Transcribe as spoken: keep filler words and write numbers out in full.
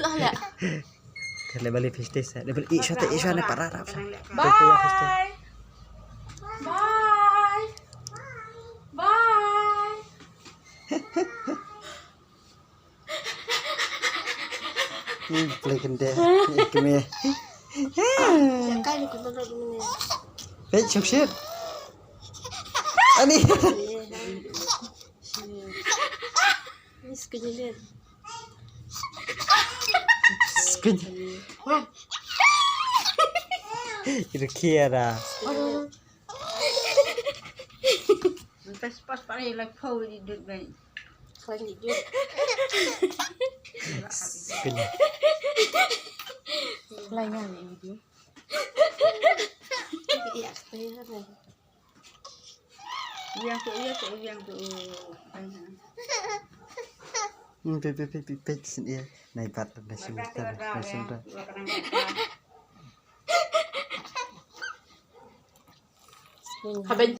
Lah lah. Te le bali fishte sa. Le bali isha te isha ne para rap sa. Bye. Bye. Bye. Ni play kende. Ni keme. Kai lu kendo lu ni. Hey, shuk shit. Ani. Ni sekejap. Sekejap. Ira kira. Pas pas pakai like power di duduk baik. Sekejap. Sekejap. Lain ni video. Iya, iya, iya, iya. Hmm, pe pe pe pe pe sin iya. Nai bat na sim ta na sim ta. Haben